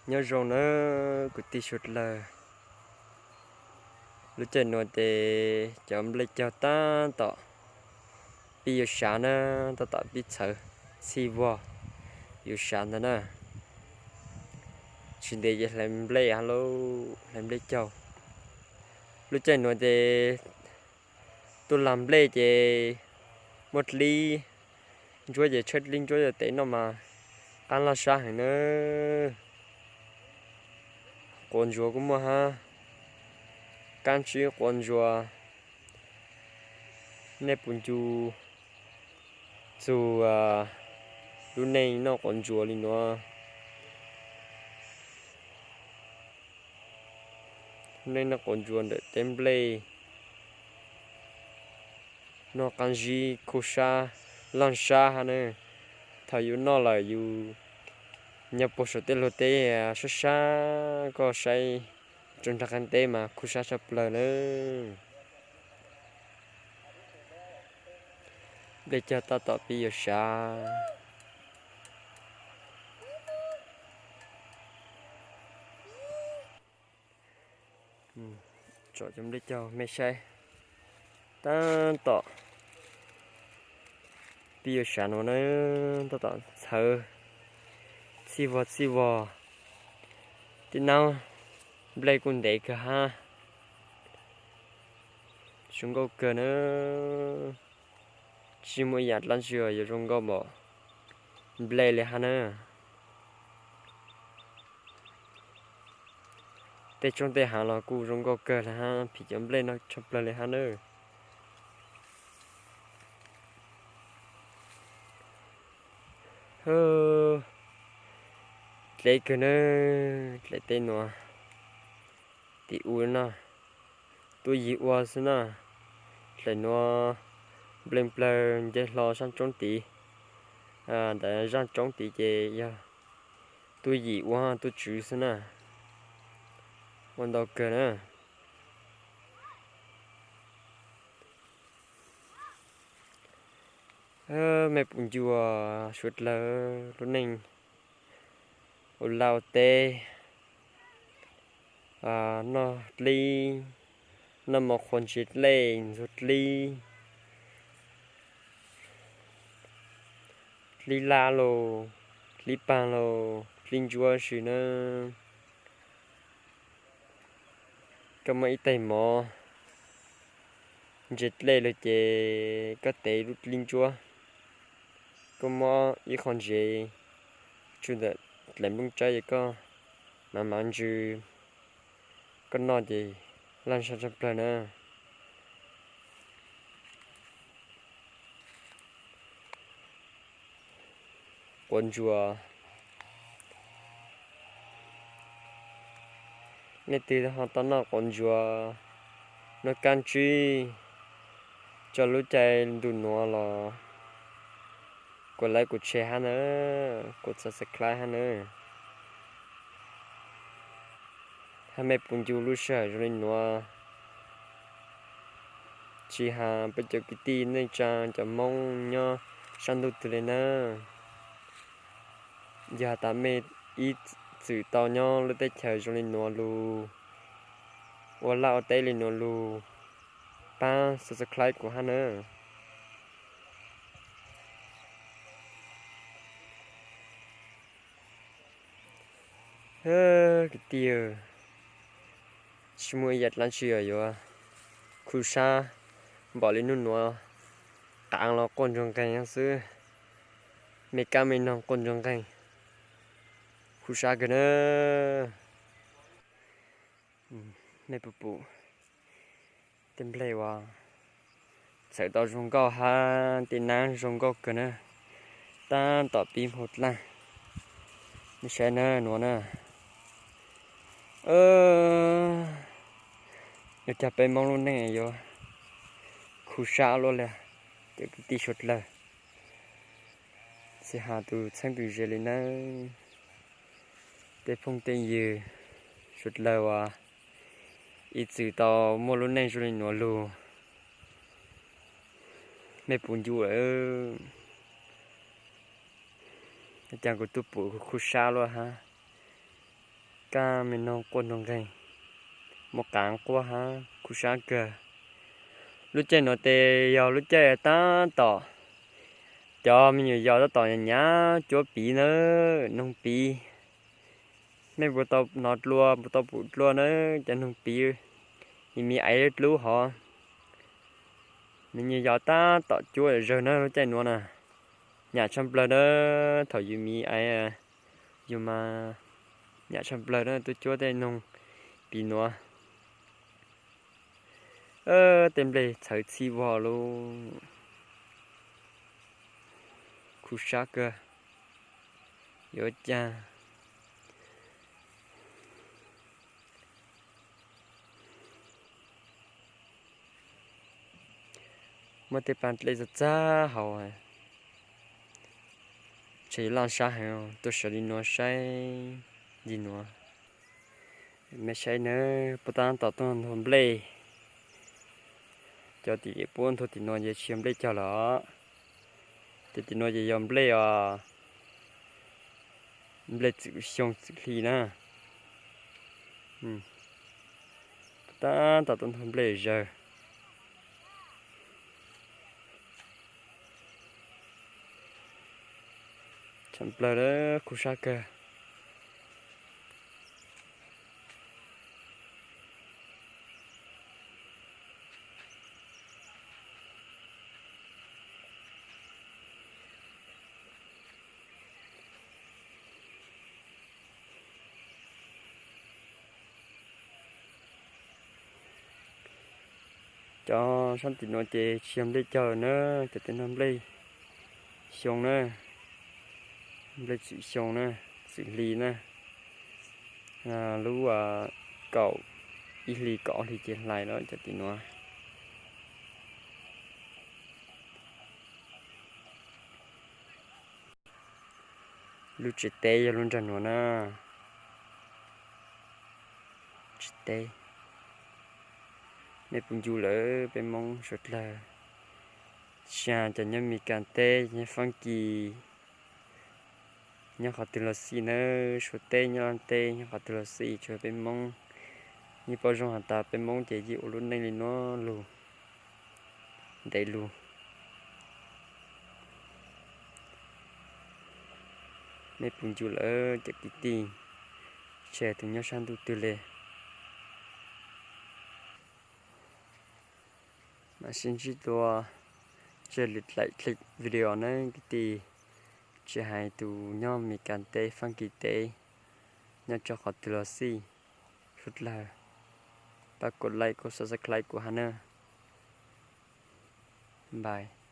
Nyob zoo nawb kwv tij suav dlawg. Lub caij nuav ces cov nplej caug tab tom pib yuav sav na, tab tom pib txhawv txhij vog yuav sav ntag na. Tsis ntev ces hlais nplej hab lauj, hlais nplej caug. Lub caij nuav ces tuaj lag nplej ces muaj dlib ntsuab ces tshawb dlib ntsuab yuav tev noj mas qaab laj sab heev na. Quav ntsuav kuj muaj hab, kaab tsib quav ntsuas. Nej puas ncu txug lub neej noj quav ntsuas li nuav? Lub neej noj quav ntsuas ntawm teb nplej, noj qaab zib khuj sab laaj sab hab na. Thaum yus noj lawm yus nyob puag saum tej lug teb sab sab, koj saib rua nraag qab teb mas khuj sab tshaj plawg na. Nplej caug tab tom pib yuav sav. Tsom cov nplej caug mej saib, tab tom pib yuav sav nuav na, tab tom txhawv txhij vog txhij vog. Tib nab nplej kuj ntev kawg hab, zoo nkauj kawg na. Tsis muaj ib yaam dlaab tsi yuav zoo nkauj npaum nplej li hab na. Tej tshoob tej haav los kuj zoo nkauj kawg li hab, phim cov nplej no tshaj plawg li hab na. Dleb kawg na, dlaim teb nuav tim u na, tuab yig ua xwb na. Dlaim nuav nplej nplawg nce hlo sab tsoob tid, ntawm zaaj tsoob tid ces yog tuab yim ua tuab tswv xwb na. Ua ntau kawg na. Mej puas ncu suav dlawg lub neej ua laj ua teb, noj dlib, noj mov qhuav ntses dlej ntxuag dlib, dlib laj los, dlib paag los, dlib ntsuab si na. Koj muaj ib taig mov ntses dlej lug ces koj tev lub dlib ntsuab, koj muab ib qho ntsev tsuj ntawm dlaim nplooj tsawb es koj mav mav ntsws, koj noj ces laj sab tshaj plawg na. Quav ntsuas. Nej twg ho tau noj quav ntsuas, noj kaab tsib tso lub caij ntuj nuav los kuv like kuv share hab na, kuv subscribe hab na. Hab mej puas ncu lub sij hawm zoo li nuav, tsis has peb cov kwv tij neej tsaa cov Moob nyob saab ntuj twg li na. Yog has tas mej ib txwm tau nyob lub teb chaws zoo li nuav lug, ua laj ua teb li nuav lug, pab subscribe kuv hab na. Kwv tij, tsis muaj ib yam dlaab tsi yuav khuv sab npaum li nub nuav, qaav los quaj ntsuag nqeeg xwb, me kab me noog quaj ntsuag nqeeg, khuv sab kawg na. Mej puas pum tej nplej uas txhawm tau zoo nkauj hab tej naab zoo nkauj kawg na, tab tom pib nphau dlaaj. Nej saib na nuav na, ua caag peb Moob lub neej yuav khuv sab luaj li, cov kwv tij suav dlawg. Tsis has tus txheeb tus ze li nawb, tej phooj tej ywg suav dlawg uas ib txwm tau muaj lub neej zoo li nuav lug, mej puas ncu lawm? Caag kuv tub pum khuv sab luaj hab. kab me noog quaj nroo nqeeg, muaj qav quaj hab khuv sab kawg. Lub caij nuav tes yog lub caij tab tom cov me nyuam yaus tab tom nyav cuab piv na, noog piv. Mej puas tau hnov dlua, puas tau pum dlua na, cov noog piv, yus me aiv dlub hov. Me nyuam yaus tab tom cuab zawg na lub caij nuav na, nyam tshaj plawg na, thaum yus me aiv, yus mas nyam tshaj plawg na tuaj cuab tej noog piv nuav. Tej nplej txhawv txhij vog lub, khuv sab kawg. Yuav cas muaj tej paab dlej txag txag hauv, tseem yuav laj sab heev, tuaj sawv li nuav saib li nuav. Mej saib nawb, puab tab tom tuaj nthuav nplej. Cov tim puab nthuav tim nuav ces tsis yog nplej cog lawm, ces tim nuav ces yog nplej os, nplej txwm xyoo txwm hli na. Tab tom tuaj nthuav nplej zawg. Tshaj plawg, khuv sab kawg. Cov sab tim nuav ces tsis yog nplej cog na, cov tim no nplej xyoo na, nplej txwm xyoo na, txwm hli na, lub kaum ib hli kaum ob hli ces hlais lawm cov tim nuav. Lub tsev teb yog lub nraag nuav na. Tsev teb. Mej puas ncu lawm peb Moob suav dlawg, tsis has cov nyob Mes Kas teb, nyob Faab Kis, nyob qhov twg los xij nawb, Suav teb nyob Laab teb nyob qhov twg los xij, tsuas peb Moob yeej paub zoo has tas peb Moob ces yeej ua lub neej li nuav lug, ntev lug. Mej puas ncu lawm cov kwv tij, tsis has tus nyob sab ntuj twg le. Mam sib ntsib dua tseg lwm daim clip video nawb kwv tij, tsis hais tus nyob Mes Kas teb, Faab Kis teb, nyob rau qhov twg los xij, suav dlawg pab kuv like, kuv subscribe kuv hab nawb. Bye.